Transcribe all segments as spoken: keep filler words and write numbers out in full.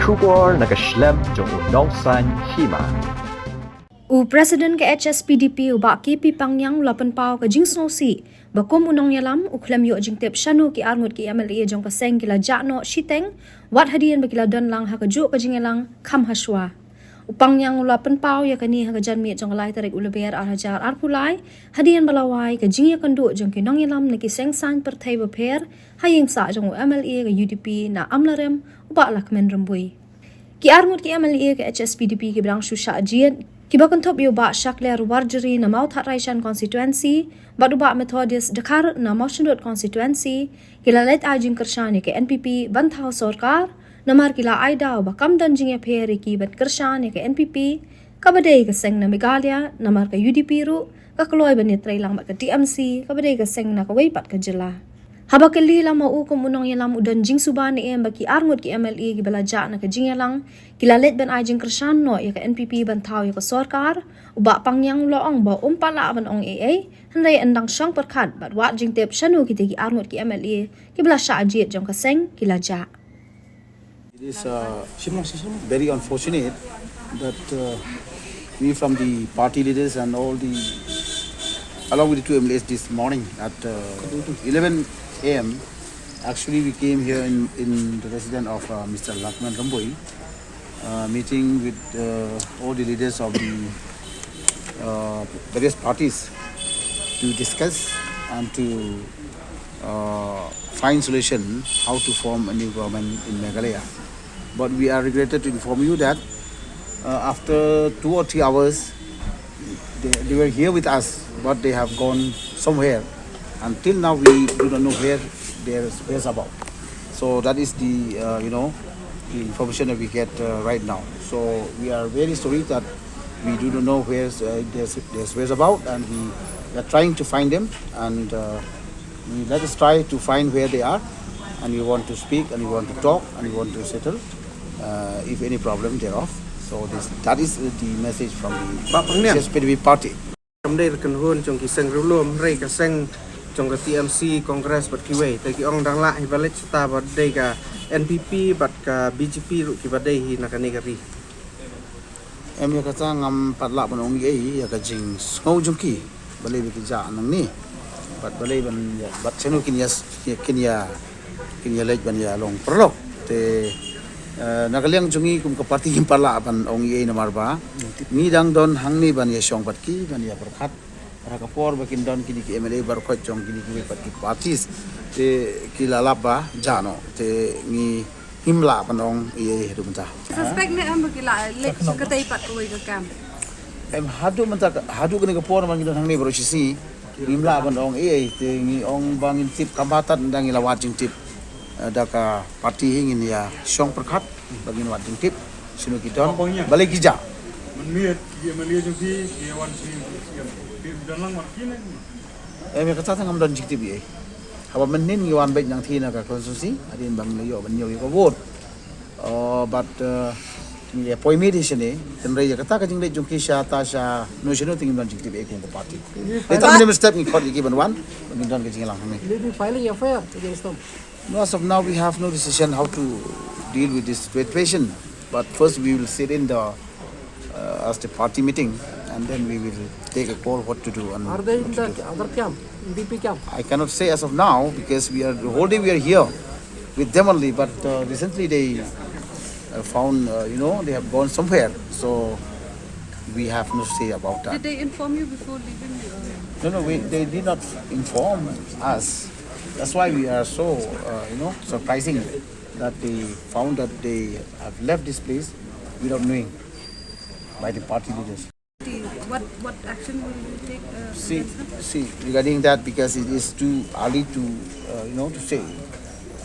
Khubor na ka shlem jong u nongsan hima. U President ka H S P D P u Bah K P Pangngiang u la pynpaw ka jingsngewsih ba kum u nongïalam u khlem ïoh jingtip shano ki arngut ki M L A jong ka seng ki la jah noh shiteng, wat hadien ba ki la don lang ha kajuh ka jingïalang kham hashwa. U Pangngiang u la pynpaw ïa kane ha ka janmiet jong ka lai tarik u Lber ar hajar arphew lai, hadien ba la wai ka jingïakynduh jong ki nongïalam na ki seng saiñ pyrthei bapher ha ïing sah jong u M L A ka U D P na Amlarem, u Bah Lahkmen Rymbui. Ki arngut ki M L A ka H S P D P kiba dang shu shah jied, kiba kynthup ïa u Bah Shakliar Warjri na Mawthadraishan constituency bad u Bah Methodius Dkhar na Mawshynrut constituency, ki la leit ai jingkyrshan ïa ka N P P ban thaw sorkar, namar ki la ai daw ba kam don jingïapher ïa ki ban kyrshan ïa ka N P P, kaba dei ka seng na Meghalaya, namar ka U D P ruh ka kloi ban ïatrei lang bad ka T M C, kaba dei ka seng na kawei pat ka jylla. Haba kylli lem ma u kum u nongïalam u don jingsuba ne em ba ki arngut ki M L A kiba la jah na ka jingïalang ki la leit ban ai jingkyrshan noh ïa ka N P P ban thaw ïa ka sorkar, u Bah Pangngiang u la ong ba um pat lah ban ong ei ei, hynrei yn dang shong pyrkhat bad wad jingtip shano kita ki arngut ki M L A kiba la shah jied jong ka seng ki la jah. It is uh, very unfortunate that uh, we from the party leaders and all the, along with the two M L As this morning at uh, eleven a m, actually we came here in, in the residence of uh, Mister Lahkmen Rymbui, uh, meeting with uh, all the leaders of the uh, various parties to discuss and to uh, find solution how to form a new government in Meghalaya. But we are regretted to inform you that uh, after two or three hours, they, they were here with us, but they have gone somewhere. Until now, we do not know where their whereabouts. So that is the uh, you know the information that we get uh, right now. So we are very sorry that we do not know where's uh, their, their whereabouts, and we are trying to find them. And uh, we let us try to find where they are, and we want to speak, and we want to talk, and we want to settle uh, if any problem thereof. So this that is the message from the Bah Pangngiang. H S P D P party. Kam dei kynhun jong ki seng riewlum, hynrei ka seng jong ka T M C, Congress bad kiwei. Te ki ong dang lah hi ba leit sha ta ba dei ka N P P bad ka B J P ruh kiba dei hi na kane ka ri. Em, ïa kata ngam pat lah ban ong ei ei ïa ka jingsngew jong ki. Balei ba ki jah nangne. Bad balei ban ïa, bad shano kin ïa, kin ïa, kin ïa leit ban ïa long paralok. Te eh, na ka liang jong ngi kum ka party ngim pat lah ban ong ei ei namar ba ngi dang don hangne ban ïa shong bad ki, ban ïa pyrkhat. Ha ka por ba kin don kine ki M L A baroh khoit jong kine kiwei pat ki parties, te ki la lap ba jah noh, te ngi ngim lah ban ong ei ei haduh mynta. Suspect ne em ba ki la leit sha katei pat kawei ka camp? Em, haduh mynta ka, haduh kane ka por ba ngi don hangne baroh shi sngi, ngim lah ban ong ei ei, te ngi ong ba ngin tip, kaba tad ngi la wad jingtip eh, da ka party hi ngin ïa shong pyrkhat ba ngin wad jingtip shano ki don, balei ki jah. Mynmiet ki M L A jong phi ki wan sha phi, phi don lang bad ki ne? Em, ïa kata te ngam don jingtip ei ei. Haba mynnin ngi wan beit nangtei na ka constituency hadien ba ngin ïoh ban ñiew ïa ka vote. Oh, but uh, ngi ïa poi miet hi shane, hynrei ïa kata ka jingleit jong ki sha ta shano shano te ngim don jingtip ei ei kum ka party. Te mynta mynstep ngi khot ïa ki ban wan, ba ngin don ka jingïalang hangne. Will you be filing F I R against them? No, as of now, we have no decision how to deal with this situation. But first, we will sit in the uh, as the party meeting, and then we will take a call what to do and Are they in what to the do. Other camp, in B P camp? I cannot say as of now because we are the whole day we are here with them only. But uh, recently they uh, found, uh, you know, they have gone somewhere. So we have no say about that. Did they inform you before leaving? Uh, No, no, we, they did not inform us. That's why we are so, uh, you know, surprising that they found that they have left this place without knowing by the party leaders. What, what action will you take, uh, See, against them? See, regarding that, because it is too early to, uh, you know, to say.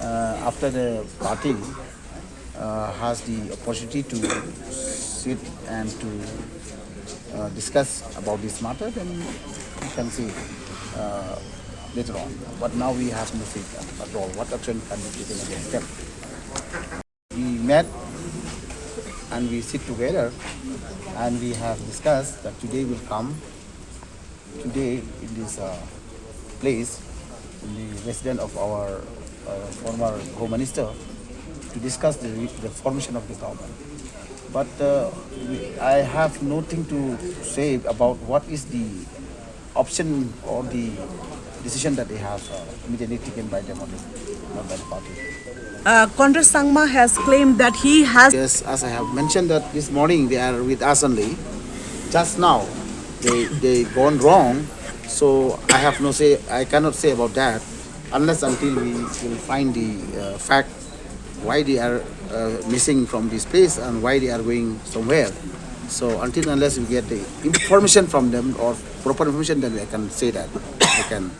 Uh, after the party uh, has the opportunity to sit and to uh, discuss about this matter, then we can see uh, later on. But now we have no say at all. What action can be taken against them? We met and we sit together and we have discussed that today will come today in this uh, place, in the residence of our uh, former Home Minister, to discuss the, the formation of the government. But uh, I have nothing to say about what is the option or the decision that they have uh, immediately taken by them only, not by the party. Uh, Conrad Sangma has claimed that he has. Yes, as I have mentioned that this morning they are with us only. Just now, they they gone wrong. So I have no say. I cannot say about that unless until we will find the uh, fact why they are uh, missing from this place and why they are going somewhere. So until unless we get the information from them or proper information, then I can say that. I can.